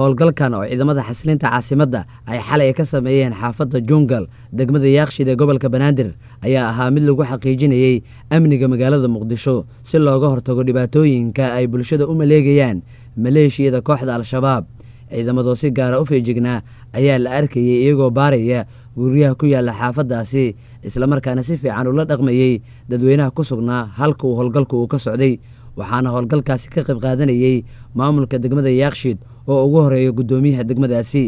Howlgalkan oo ciidamada xasilinta caasimadda ay xalay ka sameeyeen xaafadda Juungal, degmada Yaaqshiid ee gobolka Banaadir, ayaa ahaa mid lagu xaqiijinayey amniga magaalada Muqdisho si looga hortago dhibaatooyinka ay bulshada u maleegayaan maleeshiyada kooxda Al-Shabaab. Ciidamadoo si gaara u feejignaa ayaa la arkayay iyagoo baaraya guryaha ku yaala xaafaddaasi, islamarkaana si fiican ula dhaqmayey dadweynaha ku sugnaa halka uu howlgalku uu ka socday. Waxaana howlgalkaasi ka qayb qaadanayey maamulka degmada Yaaqshiid oo ugu horeeya guddoomiyaha degmadaasi.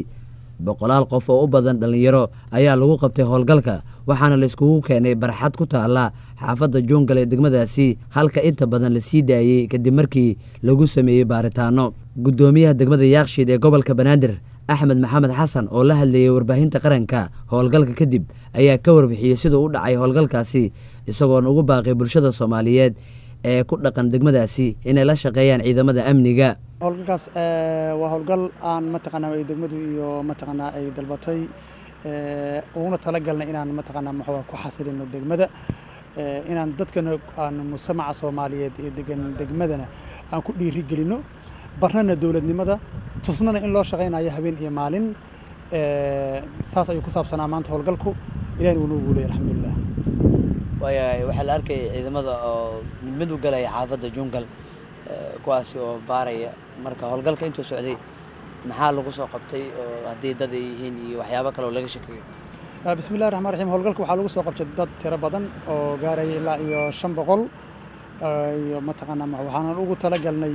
Boqolaal qof oo u badan dhallinyaro ayaa lagu qabtay howlgalka, waxaana laiskugu keenay barxad ku taala xaafadda Juungal ee degmadaasi, halka inta badan la sii daayey kadib markii lagu sameeyey baaritaano. Guddoomiyaha degmada Yaaqshiid ee gobolka Banaadir, Axmed Maxamed Xasan, oo la hadlayay warbaahinta qaranka howlgalka kadib, ayaa ka warbixiyey siduu u dhacay howlgalkaasi, isagoona ugu baaqay bulshada Soomaaliyeed ee ku dhaqan degmadaasi inay la shaqeeyaan ciidamada amniga. Howlgalkaas waa howlgal aan mataqaanaa ay degmadu iyo mataqaanaa ay dalbatay, uguna talagalnay inaan mataqaanaa muxuu ku xasilino degmada, inaan dadkana aan mujtamaca Soomaaliyeed ee degan degmadana aan ku dhiiri gelino, barnana dowladnimada, tusnana in loo shaqaynayo habeen iyo maalin. Saas ayuu ku saabsanaa maanta howlgalku. Ilahina wuu noo guuleeyay, alxamdulilah. Waayahay, waxaa la arkayay ciidamada oo mid mid u galaya xaafadda Juungal, kuwaasi oo baaraya. Marka howlgalka intuu socday maxaa lagu soo qabtay, oo haddii dad ay yihiin iyo waxyaabo kale oo laga shakeeyo? Bismi illahi raxmaan raxiim. Howlgalka waxaa lagu soo qabtay dad tiro badan oo gaaraya ilaa iyo 500 iyo mataqaanaa. Waxaanan ugu talagalnay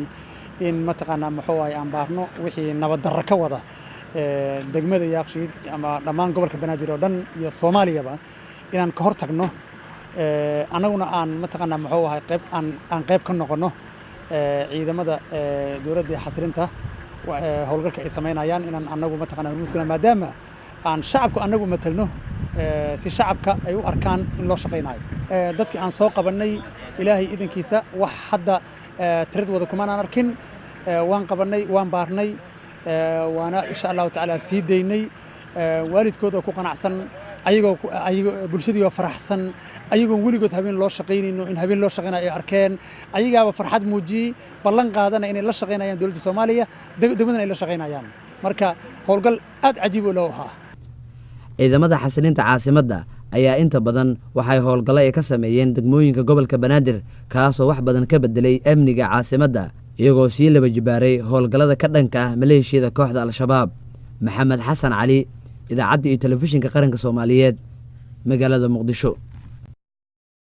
in mataqaanaa muxuu ahay aan baarno wixii nabad darro ka wada degmada Yaaqshiid ama dhammaan gobolka Banaadir oo dhan iyo Soomaaliyaba, inaan ka hor tagno, annaguna aan mataqaanaa muxuu ahay qayb aan qayb ka noqono ciidamada dowladda ee xasilinta howlgalka ay samaynayaan, inaan annagu mataqaanaa hormuudkuna, maadaama aan shacabku annagu matalno, si shacabka ay u arkaan in loo shaqaynayo. Dadkii aan soo qabannay, Ilaahay idankiisa, wax hadda tirad wada kumanaan arkin. Waan qabannay, waan baarnay, waana insha Allahu tacaala sii daynay. Waalidkood oo ku qanacsan, ayagoo ayagoo bulshadii oo faraxsan, ayagoon weligood habeen loo shaqaynayno in habeen loo shaqaynayo ay arkeen, ayagaaba farxad muujiyey, ballan qaadana inay la shaqaynayaan dowladda Soomaaliya, degmadana ay la shaqaynayaan. Marka howlgal aad cajiib u loo ahaa. Ciidamada xasilinta caasimadda ayaa inta badan waxay howlgallo ay ka sameeyeen degmooyinka gobolka Banaadir, kaasoo wax badan ka bedelay amniga caasimadda, iyagoo sii laba jibaaray howlgallada ka dhanka ah maleeshiyada kooxda Al-Shabaab. Maxamed Xasan Cali, idaacadda iyo telefishinka qaranka Soomaaliyeed, magaalada Muqdisho.